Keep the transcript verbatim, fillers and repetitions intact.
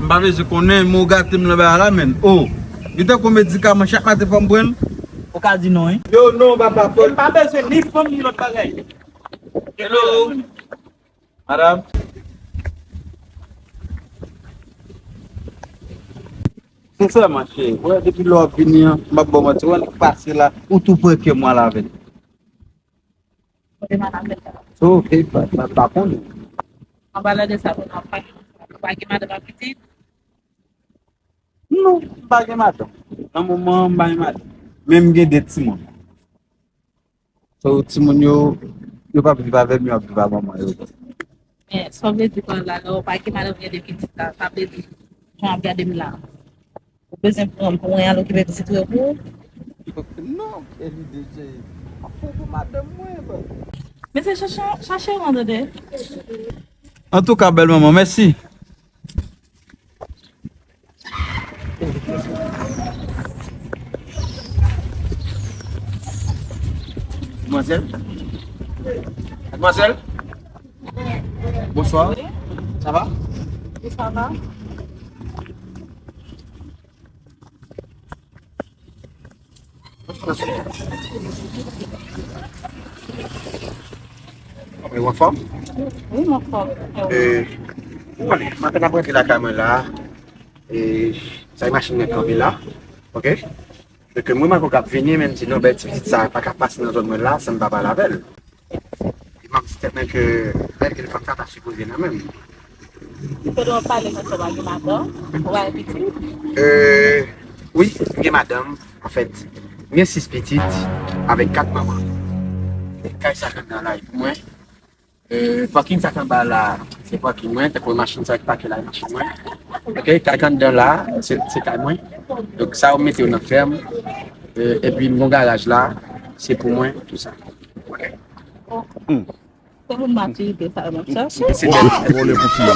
M pa bezwen konnen, men w gate m nan bagay la, menn. O, li tankou medikaman, chak maten fò m pran l. Ou ka di non, wi. Yo, non, papa, fò. M pa bezwen ni fanm, ni lòt bagay. Hello. Madam. Sensèman, cheri, wè, depi lè w ap vini an, m ap ba w manti, wè, nèg pase la, ou tou pran kè m al avè l. Kote madanm mwen la? So, ok, pa, pa, pa konnen. An palan de sa, bon, nou pa gen, nou pa gen madanm ak pitit? Non, m pa gen madanm. Nan moman an, m pa gen madanm. Men m gen de timoun. So, timoun yo, yo p ap viv avè m, yo ap viv ak manman yo. Men, sa w vle di pa la, lè w pa gen madanm, gen de pitit la, sa vle di, jan w ap gade m la, ou bezwen pran mwen al okipe pitit ou yo pou ou? Non, e lide se ap pran pou madanm mwen, bò. Men se chache, chache yon tande. Antouka, bèl manman, mèsi. Madmwazèl? Madmwazèl? Bonsoir. Ça va? Oui, ça va. Ou anfòm? Wi, m anfòm. E, ou konnen, m apèn ap rantre lakay mwen la. E, sa e machin mwen kanpe la. Ok? Donk, mwen, m wè ke w ap vini, men m di, "Non, bèl ti pitit sa pa ka pase nan zòn mwen la san m pa pale avè l." E m ap di tèt mwen ke bèl telefòn sa ta sipoze nan men m. Kote w ap pale konsa, w pa gen madanm? Ou pa gen pitit? Euh, wi, m gen madanm. Anfèt, m gen sis pitit avèk kat manman. E kay sa k anndan la e pou mwen. Euh, parking sa k anba la, se parking mwen, tankou machin sa k pake la, e machin mwen. Ok, kay k anndan la, se, se kay mwen. Donk, sa yo mete yo nan fèm. Euh, epi, m gon garaj la, se pou mwen, tou sa. Ok. Se moun matirite sa yo m ap chache. Se de vòlè pou fini.